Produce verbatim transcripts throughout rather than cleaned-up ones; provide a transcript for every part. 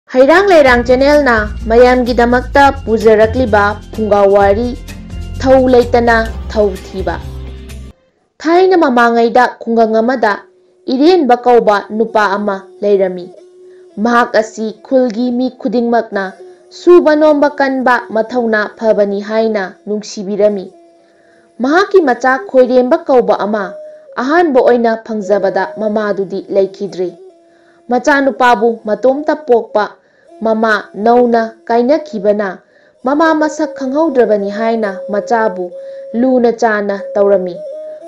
ꯍꯩꯔꯥꯡ ꯂꯩꯔꯥꯡ ꯆꯦꯅꯦꯜꯅ ꯃꯌꯥꯝꯒꯤꯗꯃꯛꯇ ꯄꯨꯖꯔꯛꯂꯤꯕ ꯐꯨꯡꯒꯥ ꯋꯥꯔꯤ, ꯊꯧ ꯂꯩꯇꯅ ꯊꯧ ꯊꯤꯕ꯫ ꯊꯥꯏꯅ ꯃꯃꯥꯡꯉꯩꯗ ꯈꯨꯡꯒꯪ ꯑꯃꯗ ꯏꯔꯦꯟꯕ ꯀꯧꯕ ꯅꯨꯄꯥ ꯑꯃ ꯂꯩꯔꯝꯃꯤ꯫ ꯃꯍꯥꯛ ꯑꯁꯤ ꯈꯨꯜꯒꯤ ꯃꯤ ꯈꯨꯗꯤꯡꯃꯛꯅ ꯁꯨꯕ ꯅꯣꯝꯕ ꯀꯟꯕ, ꯃꯊꯧꯅꯥ ꯐꯕꯅꯤ ꯍꯥꯏꯅ ꯅꯨꯡꯁꯤꯕꯤꯔꯝꯃꯤ꯫ ꯃꯍꯥꯛꯀꯤ ꯃꯆꯥ ꯈꯣꯏꯔꯦꯝꯕ ꯀꯧꯕ ꯑꯃ ꯑꯍꯥꯟꯕ ꯑꯣꯏꯅ ꯐꯪꯖꯕꯗ ꯃꯃꯥꯗꯨꯗꯤ ꯂꯩꯈꯤꯗ꯭ꯔꯦ꯫ ꯃꯆꯥꯅꯨꯄꯥꯕꯨ ꯃꯇꯣꯝꯇ ꯄꯣꯛꯄ ꯃꯃꯥ ꯅꯧꯅ ꯀꯥꯏꯅꯈꯤꯕꯅ ꯃꯃꯥ ꯃꯁꯛ ꯈꯪꯍꯧꯗ꯭ꯔꯕꯅꯤ ꯍꯥꯏꯅ ꯃꯆꯥꯕꯨ ꯂꯨꯅ ꯆꯥꯅ ꯇꯧꯔꯝꯃꯤ꯫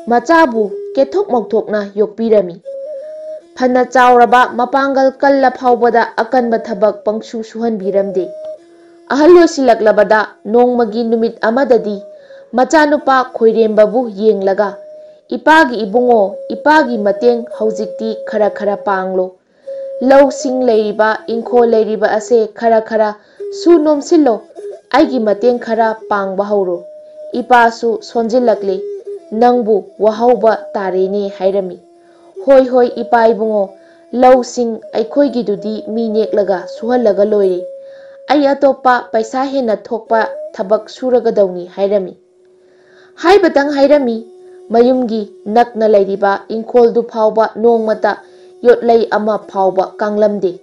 ꯃꯆꯥꯕꯨ ꯀꯦꯊꯣꯛ ꯃꯧꯊꯣꯛꯅ ꯌꯣꯛꯄꯤꯔꯝꯃꯤ꯫ ꯐꯅ ꯆꯥꯎꯔꯕ ꯃꯄꯥꯡꯒꯜ ꯀꯜꯂ ꯐꯥꯎꯕꯗ ꯑꯀꯟꯕ ꯊꯕꯛ ꯄꯪꯁꯨ ꯁꯨꯍꯟꯕꯤꯔꯝꯗꯦ꯫ ꯑꯍꯜ ꯑꯣꯏꯁꯤꯜꯂꯛꯂꯕꯗ ꯅꯣꯡꯃꯒꯤ ꯅꯨꯃꯤꯠ ꯑꯃꯗꯗꯤ ꯃꯆꯥꯅꯨꯄꯥ ꯈꯣꯏꯔꯦꯝꯕꯕꯨ ꯌꯦꯡꯂꯒ, "ꯏꯄꯥꯒꯤ ꯏꯕꯨꯡꯉꯣ, ꯏꯄꯥꯒꯤ ꯃꯇꯦꯡ ꯍꯧꯖꯤꯛꯇꯤ ꯈꯔ ꯈꯔ ꯄꯥꯡꯂꯣ꯫ ꯂꯧꯁꯤꯡ ꯂꯩꯔꯤꯕ, ꯏꯪꯈꯣꯜ ꯂꯩꯔꯤꯕ ꯑꯁꯦ ꯈꯔ ꯈꯔ ꯁꯨ ꯅꯣꯝꯁꯤꯜꯂꯣ꯫ ꯑꯩꯒꯤ ꯃꯇꯦꯡ ꯈꯔ ꯄꯥꯡꯕ ꯍꯧꯔꯣ꯫ ꯏꯄꯥꯁꯨ ꯁꯣꯟꯖꯤꯜꯂꯛꯂꯦ꯫ ꯅꯪꯕꯨ ꯋꯥꯍꯧꯕ ꯇꯥꯔꯦꯅꯦ" ꯍꯥꯏꯔꯝꯃꯤ꯫ "ꯍꯣꯏ, ꯍꯣꯏ, ꯏꯄꯥ ꯏꯕꯨꯡꯉꯣ, ꯂꯧꯁꯤꯡ ꯑꯩꯈꯣꯏꯒꯤꯗꯨꯗꯤ ꯃꯤ ꯅꯦꯛꯂꯒ ꯁꯨꯍꯜꯂꯒ ꯂꯣꯏꯔꯦ꯫ ꯑꯩ ꯑꯇꯣꯞꯄ ꯄꯩꯁꯥ ꯍꯦꯟꯅ ꯊꯣꯛꯄ ꯊꯕꯛ ꯁꯨꯔꯒꯗꯧꯅꯤ" ꯍꯥꯏꯔꯝꯃꯤ꯫ ꯍꯥꯏꯕꯇꯪ ꯍꯥꯏꯔꯝꯃꯤ, ꯃꯌꯨꯝꯒꯤ ꯅꯛꯅ ꯂꯩꯔꯤꯕ ꯏꯪꯈꯣꯜꯗꯨ ꯐꯥꯎꯕ ꯅꯣꯡꯃꯇ ꯌꯣꯠꯂꯩ ꯑꯃ ꯐꯥꯎꯕ ꯀꯥꯡꯂꯝꯗꯦ꯫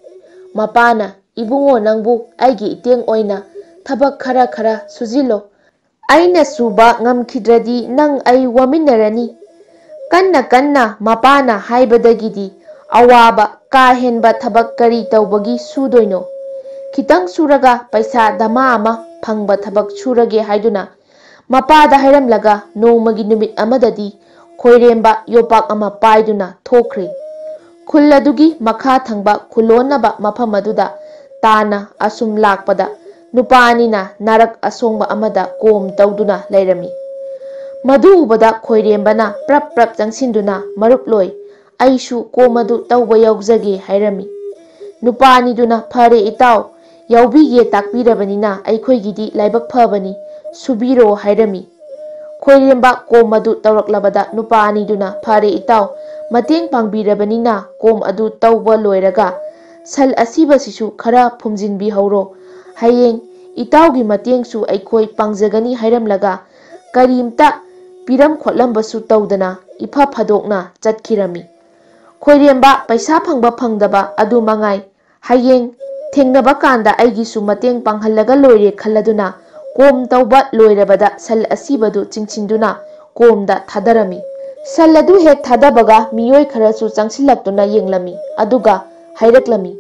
ꯃꯄꯥꯅ, "ꯏꯕꯨꯡꯉꯣ, ꯅꯪꯕꯨ ꯑꯩꯒꯤ ꯏꯇꯦꯡ ꯑꯣꯏꯅ ꯊꯕꯛ ꯈꯔ ꯈꯔ ꯁꯨꯖꯤꯜꯂꯣ꯫ ꯑꯩꯅ ꯁꯨꯕ ꯉꯝꯈꯤꯗ꯭ꯔꯗꯤ ꯅꯪ ꯑꯩ ꯋꯥꯃꯤꯟꯅꯔꯅꯤ"꯫ ꯀꯟꯅ ꯀꯟꯅ ꯃꯄꯥꯅ ꯍꯥꯏꯕꯗꯒꯤꯗꯤ ꯑꯋꯥꯕ ꯀꯥ ꯍꯦꯟꯕ ꯊꯕꯛ ꯀꯔꯤ ꯇꯧꯕꯒꯤ ꯁꯨꯗꯣꯏꯅꯣ? ꯈꯤꯇꯪ ꯁꯨꯔꯒ ꯄꯩꯁꯥ ꯙꯃꯥ ꯑꯃ ꯐꯪꯕ ꯊꯕꯛ ꯁꯨꯔꯒꯦ ꯍꯥꯏꯗꯨꯅ ꯃꯄꯥꯗ ꯍꯥꯏꯔꯝꯂꯒ ꯅꯣꯡꯃꯒꯤ ꯅꯨꯃꯤꯠ ꯑꯃꯗꯗꯤ ꯈꯣꯏꯔꯦꯝꯕ ꯌꯣꯄꯥꯛ ꯑꯃ ꯄꯥꯏꯗꯨꯅ ꯊꯣꯛꯈ꯭ꯔꯦ꯫ ꯈꯨꯜ ꯑꯗꯨꯒꯤ ꯃꯈꯥ ꯊꯪꯕ ꯈꯨꯂꯣꯟꯅꯕ ꯃꯐꯝ ꯑꯗꯨꯗ ꯇꯥꯅ ꯑꯁꯨꯝ ꯂꯥꯛꯄꯗ ꯅꯨꯄꯥ ꯑꯅꯤꯅ ꯅꯥꯔꯛ ꯑꯁꯣꯡꯕ ꯑꯃꯗ ꯀꯣꯝ ꯇꯧꯗꯨꯅ ꯂꯩꯔꯝꯃꯤ꯫ ꯃꯗꯨ ꯎꯕꯗ ꯈꯣꯏꯔꯦꯝꯕꯅ ꯄ꯭ꯔꯞ ꯄ꯭ꯔꯞ ꯆꯪꯁꯤꯟꯗꯨꯅ, "ꯃꯔꯨꯞꯂꯣꯏ, ꯑꯩꯁꯨ ꯀꯣꯝ ꯑꯗꯨ ꯇꯧꯕ ꯌꯥꯎꯖꯒꯦ" ꯍꯥꯏꯔꯝꯃꯤ꯫ ꯅꯨꯄꯥ ꯑꯅꯤꯗꯨꯅ, "ꯐꯔꯦ ꯏꯇꯥꯎ, ꯌꯥꯎꯕꯤꯒꯦ ꯇꯥꯛꯄꯤꯔꯕꯅꯤꯅ ꯑꯩꯈꯣꯏꯒꯤꯗꯤ ꯂꯥꯏꯕꯛ ꯐꯕꯅꯤ, ꯁꯨꯕꯤꯔꯣ" ꯍꯥꯏꯔꯝꯃꯤ꯫ ꯈꯣꯏꯔꯦꯝꯕ ꯀꯣꯝ ꯑꯗꯨ ꯇꯧꯔꯛꯂꯕꯗ ꯅꯨꯄꯥ ꯑꯅꯤꯗꯨꯅ, "ꯐꯔꯦ ꯏꯇꯥꯎ, ꯃꯇꯦꯡ ꯄꯥꯡꯕꯤꯔꯕꯅꯤꯅ ꯀꯣꯝ ꯑꯗꯨ ꯇꯧꯕ ꯂꯣꯏꯔꯒ ꯁꯟ ꯑꯁꯤꯕꯁꯤꯁꯨ ꯈꯔ ꯐꯨꯝꯖꯤꯟꯕꯤꯍꯧꯔꯣ꯫ ꯍꯌꯦꯡ ꯏꯇꯥꯎꯒꯤ ꯃꯇꯦꯡꯁꯨ ꯑꯩꯈꯣꯏ ꯄꯥꯡꯖꯒꯅꯤ" ꯍꯥꯏꯔꯝꯂꯒ ꯀꯔꯤꯝꯇ ꯄꯤꯔꯝ ꯈꯣꯠꯂꯝꯕꯁꯨ ꯇꯧꯗꯅ ꯏꯐ ꯐꯥꯗꯣꯛꯅ ꯆꯠꯈꯤꯔꯝꯃꯤ꯫ ꯈꯣꯏꯔꯦꯝꯕ ꯄꯩꯁꯥ ꯐꯪꯕ ꯐꯪꯗꯕ ꯑꯗꯨ ꯃꯉꯥꯏ, ꯍꯌꯦꯡ ꯊꯦꯡꯅꯕ ꯀꯥꯟꯗ ꯑꯩꯒꯤꯁꯨ ꯃꯇꯦꯡ ꯄꯥꯡꯍꯜꯂꯒ ꯂꯣꯏꯔꯦ ꯈꯜꯂꯗꯨꯅ ꯀꯣꯝ ꯇꯧꯕ ꯂꯣꯏꯔꯕꯗ ꯁꯟ ꯑꯁꯤꯕꯗꯨ ꯆꯤꯡꯁꯤꯟꯗꯨꯅ ꯀꯣꯝꯗ ꯊꯥꯗꯔꯝꯃꯤ꯫ ꯁꯟ ꯑꯗꯨ ꯍꯦꯛ ꯊꯥꯗꯕꯒ ꯃꯤꯑꯣꯏ ꯈꯔꯁꯨ ꯆꯪꯁꯤꯜꯂꯛꯇꯨꯅ ꯌꯦꯡꯂꯝꯃꯤ, ꯑꯗꯨꯒ ꯍꯥꯏꯔꯛꯂꯝꯃꯤ,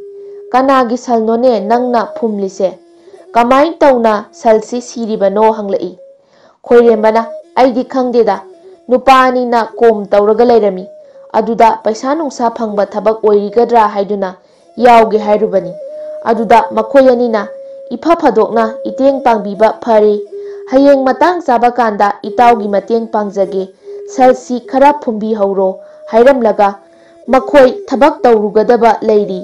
"ꯀꯅꯥꯒꯤ ꯁꯟꯅꯣꯅꯦ ꯅꯪꯅ ꯐꯨꯝꯂꯤꯁꯦ? ꯀꯃꯥꯏ ꯇꯧꯅ ꯁꯟꯁꯤ ꯁꯤꯔꯤꯕꯅꯣ?" ꯍꯪꯂꯛꯏ꯫ ꯈꯣꯏꯔꯦꯝꯕꯅ, "ꯑꯩꯗꯤ ꯈꯪꯗꯦꯗ, ꯅꯨꯄꯥ ꯑꯅꯤꯅ ꯀꯣꯝ ꯇꯧꯔꯒ ꯂꯩꯔꯝꯃꯤ꯫ ꯑꯗꯨꯗ ꯄꯩꯁꯥ ꯅꯨꯡꯁꯥ ꯐꯪꯕ ꯊꯕꯛ ꯑꯣꯏꯔꯤꯒꯗ꯭ꯔꯥ ꯍꯥꯏꯗꯨꯅ ꯌꯥꯎꯒꯦ ꯍꯥꯏꯔꯨꯕꯅꯤ꯫ ꯑꯗꯨꯗ ꯃꯈꯣꯏ ꯑꯅꯤꯅ ꯏꯐ ꯐꯥꯗꯣꯛꯅ ꯏꯇꯦꯡ ꯄꯥꯡꯕꯤꯕ ꯐꯔꯦ꯫ ꯍꯌꯦꯡ ꯃꯇꯥꯡ ꯆꯥꯕ ꯀꯥꯟꯗ ꯏꯇꯥꯎꯒꯤ ꯃꯇꯦꯡ ꯄꯥꯡꯖꯒꯦ꯫ ꯁꯟꯁꯤ ꯈꯔ ꯐꯨꯝꯕꯤꯍꯧꯔꯣ" ꯍꯥꯏꯔꯝꯂꯒ ꯃꯈꯣꯏ ꯊꯕꯛ ꯇꯧꯔꯨꯒꯗꯕ ꯂꯩꯔꯤ꯫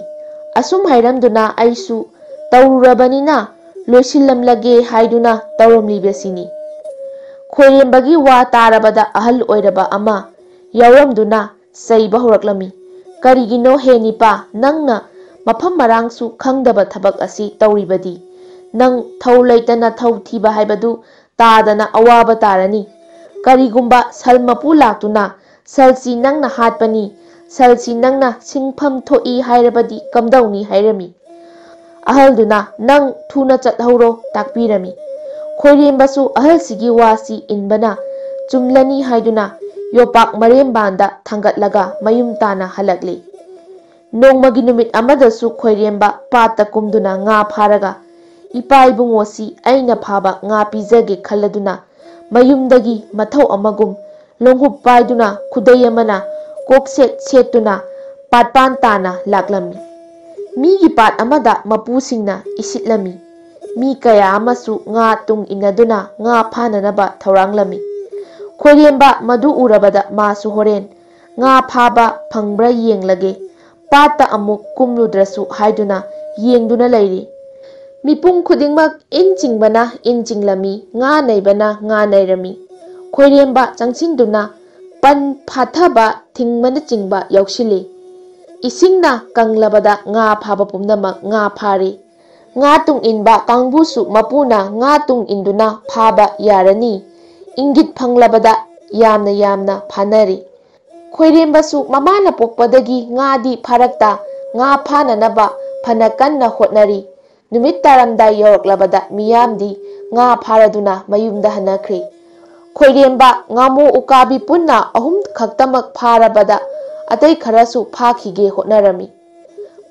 ꯑꯁꯨꯝ ꯍꯥꯏꯔꯝꯗꯨꯅ ꯑꯩꯁꯨ ꯇꯧꯔꯨꯔꯕꯅꯤꯅ ꯂꯣꯏꯁꯤꯜꯂꯝꯂꯒꯦ ꯍꯥꯏꯗꯨꯅ ꯇꯧꯔꯝꯂꯤꯕꯁꯤꯅꯤ꯫ ꯈꯣꯏꯔꯦꯝꯕꯒꯤ ꯋꯥ ꯇꯥꯔꯕꯗ ꯑꯍꯜ ꯑꯣꯏꯔꯕ ꯑꯃ ꯌꯥꯎꯔꯝꯗꯨꯅ ꯆꯩꯕ ꯍꯧꯔꯛꯂꯝꯃꯤ꯫ "ꯀꯔꯤꯒꯤꯅꯣ ꯍꯦ ꯅꯤꯄꯥ, ꯅꯪꯅ ꯃꯐꯝ ꯃꯔꯥꯡꯁꯨ ꯈꯪꯗꯕ ꯊꯕꯛ ꯑꯁꯤ ꯇꯧꯔꯤꯕꯗꯤ? ꯅꯪ ꯊꯧ ꯂꯩꯇꯅ ꯊꯧ ꯊꯤꯕ ꯍꯥꯏꯕꯗꯨ ꯇꯥꯗꯅ ꯑꯋꯥꯕ ꯇꯥꯔꯅꯤ꯫ ꯀꯔꯤꯒꯨꯝꯕ ꯁꯟ ꯃꯄꯨ ꯂꯥꯛꯇꯨꯅ ꯁꯟꯁꯤ ꯅꯪꯅ ꯍꯥꯠꯄꯅꯤ, ꯁꯟꯁꯤ ꯅꯪꯅ ꯁꯤꯡꯐꯝ ꯊꯣꯛꯏ ꯍꯥꯏꯔꯕꯗꯤ ꯀꯝꯗꯧꯅꯤ?" ꯍꯥꯏꯔꯝꯃꯤ꯫ ꯑꯍꯜꯗꯨꯅ, "ꯅꯪ ꯊꯨꯅ ꯆꯠꯍꯧꯔꯣ" ꯇꯥꯛꯄꯤꯔꯝꯃꯤ꯫ ꯈꯣꯏꯔꯦꯝꯕꯁꯨ ꯑꯍꯜꯁꯤꯒꯤ ꯋꯥꯁꯤ ꯏꯟꯕꯅ ꯆꯨꯝꯂꯅꯤ ꯍꯥꯏꯗꯨꯅ ꯌꯣꯄꯥꯛ ꯃꯔꯦꯝꯕꯥꯟꯗ ꯊꯥꯡꯒꯠꯂꯒ ꯃꯌꯨꯝ ꯇꯥꯅ ꯍꯜꯂꯛꯂꯤ꯫ ꯅꯣꯡꯃꯒꯤ ꯅꯨꯃꯤꯠ ꯑꯃꯗꯁꯨ ꯈꯣꯏꯔꯦꯝꯕ ꯄꯥꯠꯇ ꯀꯨꯝꯗꯨꯅ ꯉꯥ ꯐꯥꯔꯒ, "ꯏꯄꯥ ꯏꯕꯨꯡꯉꯣꯁꯤ ꯑꯩꯅ ꯐꯥꯕ ꯉꯥ ꯄꯤꯖꯒꯦ" ꯈꯜꯂꯗꯨꯅ ꯃꯌꯨꯝꯗꯒꯤ ꯃꯊꯧ ꯑꯃꯒꯨꯝ ꯂꯣꯡꯍꯨꯞ ꯄꯥꯏꯗꯨꯅ ꯈꯨꯗꯩ ꯑꯃꯅ ꯀꯣꯛ ꯁꯦꯠ ꯁꯦꯠꯇꯨꯅ ꯄꯥꯠꯄꯥꯟ ꯇꯥꯅ ꯂꯥꯛꯂꯝꯃꯤ꯫ ꯃꯤꯒꯤ ꯄꯥꯠ ꯑꯃꯗ ꯃꯄꯨꯁꯤꯡꯅ ꯏꯁꯤꯠꯂꯝꯃꯤ꯫ ꯃꯤ ꯀꯌꯥ ꯑꯃꯁꯨ ꯉꯥ ꯇꯨꯡ ꯏꯟꯅꯗꯨꯅ ꯉꯥ ꯐꯥꯅꯅꯕ ꯊꯧꯔꯥꯡꯂꯝꯃꯤ꯫ ꯈꯣꯏꯔꯦꯝꯕ ꯃꯗꯨ ꯎꯔꯕꯗ ꯃꯥꯁꯨ ꯍꯣꯔꯦꯟ ꯉꯥ ꯐꯥꯕ ꯐꯪꯕ꯭ꯔꯥ ꯌꯦꯡꯂꯒꯦ, ꯄꯥꯠꯇ ꯑꯃꯨꯛ ꯀꯨꯝꯂꯨꯗ꯭ꯔꯁꯨ ꯍꯥꯏꯗꯨꯅ ꯌꯦꯡꯗꯨꯅ ꯂꯩꯔꯤ꯫ ꯃꯤꯄꯨꯝ ꯈꯨꯗꯤꯡꯃꯛ ꯏꯟ ꯆꯤꯡꯕꯅ ꯏꯟ ꯆꯤꯡꯂꯝꯃꯤ, ꯉꯥ ꯅꯩꯕꯅ ꯉꯥ ꯅꯩꯔꯝꯃꯤ꯫ ꯈꯣꯏꯔꯦꯝꯕ ꯆꯪꯁꯤꯟꯗꯨꯅ ꯄꯟ ꯐꯥꯊꯕ ꯊꯤꯡꯕꯅꯆꯤꯡꯕ ꯌꯥꯎꯁꯤꯜꯂꯤ꯫ ꯏꯁꯤꯡꯅ ꯀꯪꯂꯕꯗ ꯉꯥ ꯐꯥꯕ ꯄꯨꯝꯅꯃꯛ ꯉꯥ ꯐꯥꯔꯦ꯫ ꯉꯥ ꯇꯨꯡ ꯏꯟꯕ ꯀꯥꯡꯕꯨꯁꯨ ꯃꯄꯨꯅ ꯉꯥ ꯇꯨꯡ ꯏꯟꯗꯨꯅ ꯐꯥꯕ ꯌꯥꯔꯅꯤ꯫ ꯏꯪꯒꯤꯠ ꯐꯪꯂꯕꯗ ꯌꯥꯝꯅ ꯌꯥꯝꯅ ꯐꯥꯅꯔꯤ꯫ ꯈꯣꯏꯔꯦꯝꯕꯁꯨ ꯃꯃꯥꯅ ꯄꯣꯛꯄꯗꯒꯤ ꯉꯥꯗꯤ ꯐꯥꯔꯛꯇ ꯉꯥ ꯐꯥꯅꯅꯕ ꯐꯅ ꯀꯟꯅ ꯍꯣꯠꯅꯔꯤ꯫ ꯅꯨꯃꯤꯠ ꯇꯥꯔꯝꯗꯥꯏ ꯌꯧꯔꯛꯂꯕꯗ ꯃꯤꯌꯥꯝꯗꯤ ꯉꯥ ꯐꯥꯔꯗꯨꯅ ꯃꯌꯨꯝꯗ ꯍꯟꯅꯈ꯭ꯔꯦ꯫ ꯈꯣꯏꯔꯦꯝꯕ, ꯉꯥꯃꯨ, ꯎꯀꯥꯕꯤ ꯄꯨꯟꯅ ꯑꯍꯨꯝ ꯈꯛꯇꯃꯛ ꯐꯥꯔꯕꯗ ꯑꯇꯩ ꯈꯔꯁꯨ ꯐꯥꯈꯤꯒꯦ ꯍꯣꯠꯅꯔꯝꯃꯤ꯫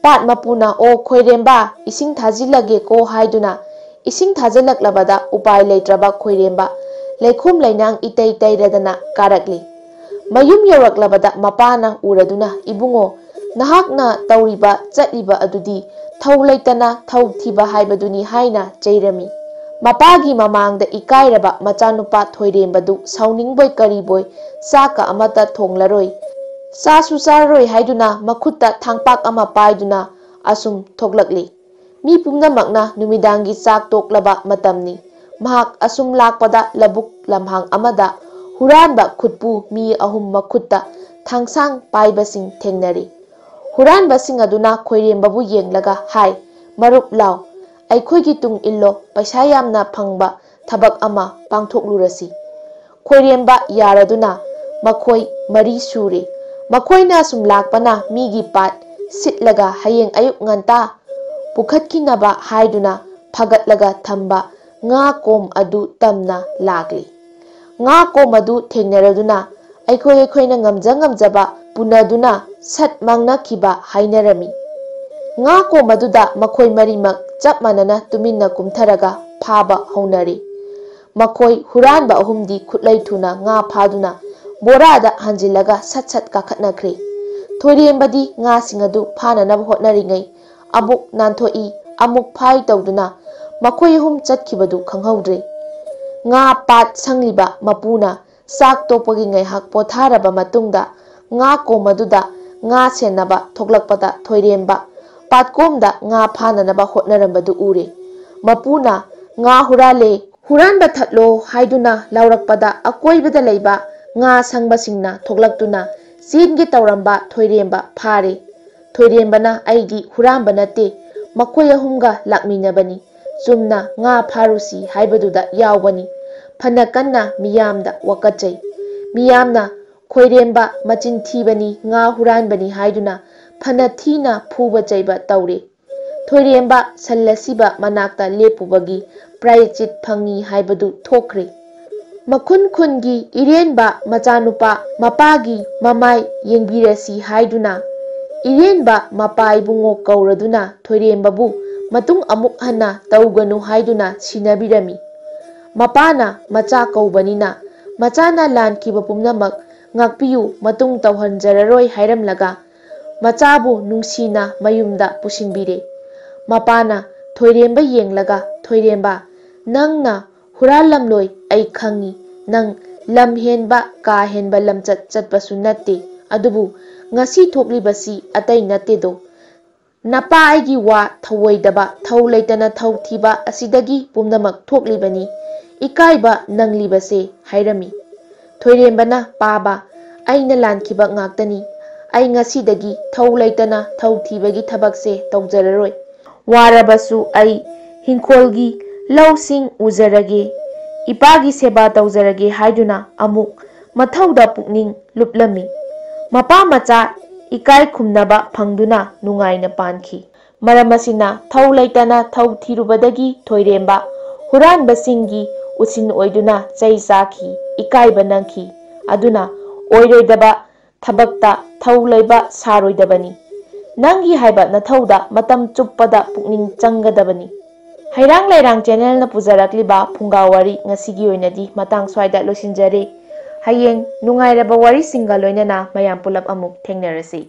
ꯄꯥꯠ ꯃꯄꯨꯅ "ꯑꯣ ꯈꯣꯏꯔꯦꯝꯕ, ꯏꯁꯤꯡ ꯊꯥꯖꯤꯜꯂꯒꯦꯀꯣ" ꯍꯥꯏꯗꯨꯅ ꯏꯁꯤꯡ ꯊꯥꯖꯤꯜꯂꯛꯂꯕꯗ ꯎꯄꯥꯏ ꯂꯩꯇ꯭ꯔꯕ ꯈꯣꯏꯔꯦꯝꯕ ꯂꯩꯈꯣꯝ ꯂꯩꯅꯥꯡ ꯏꯇꯩ ꯇꯩꯔꯗꯅ ꯀꯥꯔꯛꯂꯤ꯫ ꯃꯌꯨꯝ ꯌꯧꯔꯛꯂꯕꯗ ꯃꯄꯥꯅ ꯎꯔꯗꯨꯅ "ꯏꯕꯨꯡꯉꯣ, ꯅꯍꯥꯛꯅ ꯇꯧꯔꯤꯕ ꯆꯠꯂꯤꯕ ꯑꯗꯨꯗꯤ ꯊꯧ ꯂꯩꯇꯅ ꯊꯧ ꯊꯤꯕ ꯍꯥꯏꯕꯗꯨꯅꯤ" ꯍꯥꯏꯅ ꯆꯩꯔꯝꯃꯤ꯫ ꯃꯄꯥꯒꯤ ꯃꯃꯥꯡꯗ ꯏꯀꯥꯏꯔꯕ ꯃꯆꯥꯅꯨꯄꯥ ꯊꯣꯏꯔꯦꯝꯕꯗꯨ ꯁꯥꯎꯅꯤꯡꯕꯣꯏ ꯀꯔꯤꯕꯣꯏ ꯆꯥꯛꯀ ꯑꯃꯠꯇ ꯊꯣꯡꯂꯔꯣꯏ, ꯆꯥꯁꯨ ꯆꯥꯔꯔꯣꯏ ꯍꯥꯏꯗꯨꯅ ꯃꯈꯨꯠꯇ ꯊꯥꯡꯄꯥꯛ ꯑꯃ ꯄꯥꯏꯗꯨꯅ ꯑꯁꯨꯝ ꯊꯣꯛꯂꯛꯂꯤ꯫ ꯃꯤ ꯄꯨꯝꯅꯃꯛꯅ ꯅꯨꯃꯤꯗꯥꯡꯒꯤ ꯆꯥꯛ ꯇꯣꯛꯂꯕ ꯃꯇꯝꯅꯤ꯫ ꯃꯍꯥꯛ ꯑꯁꯨꯝ ꯂꯥꯛꯄꯗ ꯂꯧꯕꯨꯛ ꯂꯝꯍꯥꯡ ꯑꯃꯗ ꯍꯨꯔꯥꯟꯕ ꯈꯨꯠꯄꯨ ꯃꯤ ꯑꯍꯨꯝ ꯃꯈꯨꯠꯇ ꯊꯥꯡꯁꯥꯡ ꯄꯥꯏꯕꯁꯤꯡ ꯊꯦꯡꯅꯔꯤ꯫ ꯍꯨꯔꯥꯟꯕꯁꯤꯡ ꯑꯗꯨꯅ ꯈꯣꯏꯔꯦꯝꯕꯕꯨ ꯌꯦꯡꯂꯒ ꯍꯥꯏ, "ꯃꯔꯨꯞ ꯂꯥꯎ, ꯑꯩꯈꯣꯏꯒꯤ ꯇꯨꯡ ꯏꯜꯂꯣ, ꯄꯩꯁꯥ ꯌꯥꯝꯅ ꯐꯪꯕ ꯊꯕꯛ ꯑꯃ ꯄꯥꯡꯊꯣꯛꯂꯨꯔꯁꯤ"꯫ ꯈꯣꯏꯔꯦꯝꯕ ꯌꯥꯔꯗꯨꯅ ꯃꯈꯣꯏ ꯃꯔꯤ ꯁꯨꯔꯦ꯫ ꯃꯈꯣꯏꯅ ꯁꯨꯝ ꯂꯥꯛꯄꯅ ꯃꯤꯒꯤ ꯄꯥꯠ ꯁꯤꯠꯂꯒ ꯍꯌꯦꯡ ꯑꯌꯨꯛ ꯉꯟꯇꯥ ꯄꯨꯈꯠꯈꯤꯅꯕ ꯍꯥꯏꯗꯨꯅ ꯐꯒꯠꯂꯒ ꯊꯝꯕ ꯉꯥ ꯀꯣꯝ ꯑꯗꯨ ꯇꯝꯅ ꯂꯥꯛꯂꯤ꯫ ꯉꯥ ꯀꯣꯝ ꯑꯗꯨ ꯊꯦꯡꯅꯔꯗꯨꯅ ꯑꯩꯈꯣꯏ ꯑꯩꯈꯣꯏꯅ ꯉꯝꯖ ꯉꯝꯖꯕ ꯄꯨꯅꯗꯨꯅ ꯁꯠ ꯃꯥꯡꯅꯈꯤꯕ ꯍꯥꯏꯅꯔꯝꯃꯤ꯫ ꯉꯥ ꯀꯣꯝ ꯑꯗꯨꯗ ꯃꯈꯣꯏ ꯃꯔꯤꯃꯛ ꯆꯞ ꯃꯥꯟꯅꯅ ꯇꯨꯃꯤꯟꯅ ꯀꯨꯝꯊꯔꯒ ꯐꯥꯕ ꯍꯧꯅꯔꯦ꯫ ꯃꯈꯣꯏ ꯍꯨꯔꯥꯟꯕ ꯑꯍꯨꯝꯗꯤ ꯈꯨꯠꯂꯩ ꯊꯨꯅ ꯉꯥ ꯐꯥꯗꯨꯅ ꯕꯣꯔꯥꯗ ꯍꯥꯟꯖꯤꯜꯂꯒ ꯁꯠ ꯁꯠ ꯀꯥꯈꯠꯅꯈ꯭ꯔꯦ꯫ ꯊꯣꯏꯔꯦꯝꯕꯗꯤ ꯉꯥꯁꯤꯡ ꯑꯗꯨ ꯐꯥꯅꯅꯕ ꯍꯣꯠꯅꯔꯤꯉꯩ ꯑꯃꯨꯛ ꯅꯥꯟꯊꯣꯛꯏ, ꯑꯃꯨꯛ ꯐꯥꯏ ꯇꯧꯗꯨꯅ ꯃꯈꯣꯏ ꯑꯍꯨꯝ ꯆꯠꯈꯤꯕꯗꯨ ꯈꯪꯍꯧꯗ꯭ꯔꯦ꯫ ꯉꯥ ꯄꯥꯠ ꯁꯪꯂꯤꯕ ꯃꯄꯨꯅ ꯆꯥꯛ ꯇꯣꯛꯄꯒꯤ ꯉꯥꯏꯍꯥꯛ ꯄꯣꯊꯥꯔꯕ ꯃꯇꯨꯡꯗ ꯉꯥ ꯀꯣꯝ ꯑꯗꯨꯗ ꯉꯥ ꯁꯦꯟꯅꯕ ꯊꯣꯛꯂꯛꯄꯗ ꯊꯣꯏꯔꯦꯝꯕ ꯄꯥꯠꯀꯣꯝꯗ ꯉꯥ ꯐꯥꯅꯅꯕ ꯍꯣꯠꯅꯔꯝꯕꯗꯨ ꯎꯔꯦ꯫ ꯃꯄꯨꯅ "ꯉꯥ ꯍꯨꯔꯥꯜꯂꯦ, ꯍꯨꯔꯥꯟꯕ ꯊꯠꯂꯣ" ꯍꯥꯏꯗꯨꯅ ꯂꯥꯎꯔꯛꯄꯗ ꯑꯀꯣꯏꯕꯗ ꯂꯩꯕ ꯉꯥ ꯁꯪꯕꯁꯤꯡꯅ ꯊꯣꯛꯂꯛꯇꯨꯅ ꯆꯦꯟꯒꯦ ꯇꯧꯔꯝꯕ ꯊꯣꯏꯔꯦꯝꯕ ꯐꯥꯔꯦ꯫ ꯊꯣꯏꯔꯦꯝꯕꯅ ꯑꯩꯗꯤ ꯍꯨꯔꯥꯟꯕ ꯅꯠꯇꯦ, ꯃꯈꯣꯏ ꯑꯍꯨꯝꯒ ꯂꯥꯛꯃꯤꯟꯅꯕꯅꯤ, ꯆꯨꯝꯅ ꯉꯥ ꯐꯥꯔꯨꯁꯤ ꯍꯥꯏꯕꯗꯨꯗ ꯌꯥꯎꯕꯅꯤ, ꯐꯅ ꯀꯟꯅ ꯃꯤꯌꯥꯝꯗ ꯋꯥꯀꯠꯆꯩ꯫ ꯃꯤꯌꯥꯝꯅ ꯈꯣꯏꯔꯦꯝꯕ ꯃꯆꯤꯟ ꯊꯤꯕꯅꯤ, ꯉꯥ ꯍꯨꯔꯥꯟꯕꯅꯤ ꯍꯥꯏꯗꯨꯅ ꯐꯅ ꯊꯤꯅ ꯐꯨꯕ ꯆꯩꯕ ꯇꯧꯔꯦ꯫ ꯊꯣꯏꯔꯦꯝꯕ ꯁꯟ ꯑꯁꯤꯕ ꯃꯅꯥꯛꯇ ꯂꯦꯞꯄꯨꯕꯒꯤ ꯄ꯭ꯔꯥꯌꯆꯤꯠ ꯐꯪꯉꯤ ꯍꯥꯏꯕꯗꯨ ꯊꯣꯛꯈ꯭ꯔꯦ꯫ ꯃꯈꯨꯟ ꯈꯨꯟꯒꯤ ꯏꯔꯦꯟꯕ ꯃꯆꯥꯅꯨꯄꯥ ꯃꯄꯥꯒꯤ ꯃꯃꯥꯏ ꯌꯦꯡꯕꯤꯔꯁꯤ ꯍꯥꯏꯗꯨꯅ ꯏꯔꯦꯟꯕ ꯃꯄꯥ ꯏꯕꯨꯡꯉꯣ ꯀꯧꯔꯗꯨꯅ ꯊꯣꯏꯔꯦꯝꯕꯕꯨ ꯃꯇꯨꯡ ꯑꯃꯨꯛ ꯍꯟꯅ ꯇꯧꯒꯅꯨ ꯍꯥꯏꯗꯨꯅ ꯁꯤꯟꯅꯕꯤꯔꯝꯃꯤ꯫ ꯃꯄꯥꯅ ꯃꯆꯥ ꯀꯧꯕꯅꯤꯅ ꯃꯆꯥꯅ ꯂꯥꯟꯈꯤꯕ ꯄꯨꯝꯅꯃꯛ ꯉꯥꯛꯄꯤꯌꯨ, ꯃꯇꯨꯡ ꯇꯧꯍꯟꯖꯔꯔꯣꯏ ꯍꯥꯏꯔꯝꯂꯒ ꯃꯆꯥꯕꯨ ꯅꯨꯡꯁꯤꯅ ꯃꯌꯨꯝꯗ ꯄꯨꯁꯤꯟꯕꯤꯔꯦ꯫ ꯃꯄꯥꯅ ꯊꯣꯏꯔꯦꯝꯕ ꯌꯦꯡꯂꯒ, "ꯊꯣꯏꯔꯦꯝꯕ, ꯅꯪꯅ ꯍꯨꯔꯥꯜꯂꯝꯂꯣꯏ ꯑꯩ ꯈꯪꯉꯤ꯫ ꯅꯪ ꯂꯝ ꯍꯦꯟꯕ, ꯀꯥ ꯍꯦꯟꯕ ꯂꯝꯆꯠ ꯆꯠꯄꯁꯨ ꯅꯠꯇꯦ꯫ ꯑꯗꯨꯕꯨ ꯉꯁꯤ ꯊꯣꯛꯂꯤꯕꯁꯤ ꯑꯇꯩ ꯅꯠꯇꯦꯗꯣ꯫ ꯅꯄꯥ ꯑꯩꯒꯤ ꯋꯥ ꯊꯧꯑꯣꯏꯗꯕ, ꯊꯧ ꯂꯩꯇꯅ ꯊꯧ ꯊꯤꯕ ꯑꯁꯤꯗꯒꯤ ꯄꯨꯝꯅꯃꯛ ꯊꯣꯛꯂꯤꯕꯅꯤ꯫ ꯏꯀꯥꯏꯕ ꯅꯪꯂꯤꯕꯁꯦ," ꯍꯥꯏꯔꯝꯃꯤ꯫ ꯊꯣꯏꯔꯦꯝꯕꯅ, "ꯄꯥꯕ, ꯑꯩꯅ ꯂꯥꯟꯈꯤꯕ ꯉꯥꯛꯇꯅꯤ꯫ ꯑꯩ ꯉꯁꯤꯗꯒꯤ ꯊꯧ ꯂꯩꯇꯅ ꯊꯧ ꯊꯤꯕꯒꯤ ꯊꯕꯛꯁꯦ ꯇꯧꯖꯔꯔꯣꯏ꯫ ꯋꯥꯔꯕꯁꯨ ꯑꯩ ꯍꯤꯡꯈꯣꯜꯒꯤ ꯂꯧꯁꯤꯡ ꯎꯖꯔꯒꯦ, ꯏꯄꯥꯒꯤ ꯁꯦꯕꯥ ꯇꯧꯖꯔꯒꯦ" ꯍꯥꯏꯗꯨꯅ ꯑꯃꯨꯛ ꯃꯊꯧꯗ ꯄꯨꯛꯅꯤꯡ ꯂꯨꯞꯂꯝꯃꯤ꯫ ꯃꯄꯥ ꯃꯆꯥ ꯏꯀꯥꯏ ꯈꯨꯝꯅꯕ ꯐꯪꯗꯨꯅ ꯅꯨꯡꯉꯥꯏꯅ ꯄꯥꯟꯈꯤ꯫ ꯃꯔꯝ ꯑꯁꯤꯅ ꯊꯧ ꯂꯩꯇꯅ ꯊꯧ ꯊꯤꯔꯨꯕꯗꯒꯤ ꯊꯣꯏꯔꯦꯝꯕ ꯍꯨꯔꯥꯟꯕꯁꯤꯡꯒꯤ ꯎꯁꯤꯟ ꯑꯣꯏꯗꯨꯅ ꯆꯩ ꯆꯥꯈꯤ, ꯏꯀꯥꯏꯕ ꯅꯪꯈꯤ꯫ ꯑꯗꯨꯅ ꯑꯣꯏꯔꯣꯏꯗꯕ ꯊꯕꯛꯇ ꯊꯧ ꯂꯩꯕ ꯁꯥꯔꯣꯏꯗꯕꯅꯤ꯫ ꯅꯪꯒꯤ ꯍꯥꯏꯕ ꯅꯊꯧꯗ ꯃꯇꯝ ꯆꯨꯞꯄꯗ ꯄꯨꯛꯅꯤꯡ ꯆꯪꯒꯗꯕꯅꯤ꯫ ꯍꯩꯔꯥꯡ ꯂꯩꯔꯥꯡ ꯆꯦꯅꯦꯜꯅ ꯄꯨꯖꯔꯛꯂꯤꯕ ꯐꯨꯡꯒꯥ ꯋꯥꯔꯤ ꯉꯁꯤꯒꯤ ꯑꯣꯏꯅꯗꯤ ꯃꯇꯥꯡ ꯁ꯭ꯋꯥꯏꯗ ꯂꯣꯏꯁꯤꯟꯖꯔꯦ꯫ ꯍꯌꯦꯡ ꯅꯨꯡꯉꯥꯏꯔꯕ ꯋꯥꯔꯤꯁꯤꯡꯒ ꯂꯣꯏꯅꯅ ꯃꯌꯥꯝ ꯄꯨꯂꯞ ꯑꯃꯨꯛ ꯊꯦꯡꯅꯔꯁꯤ꯫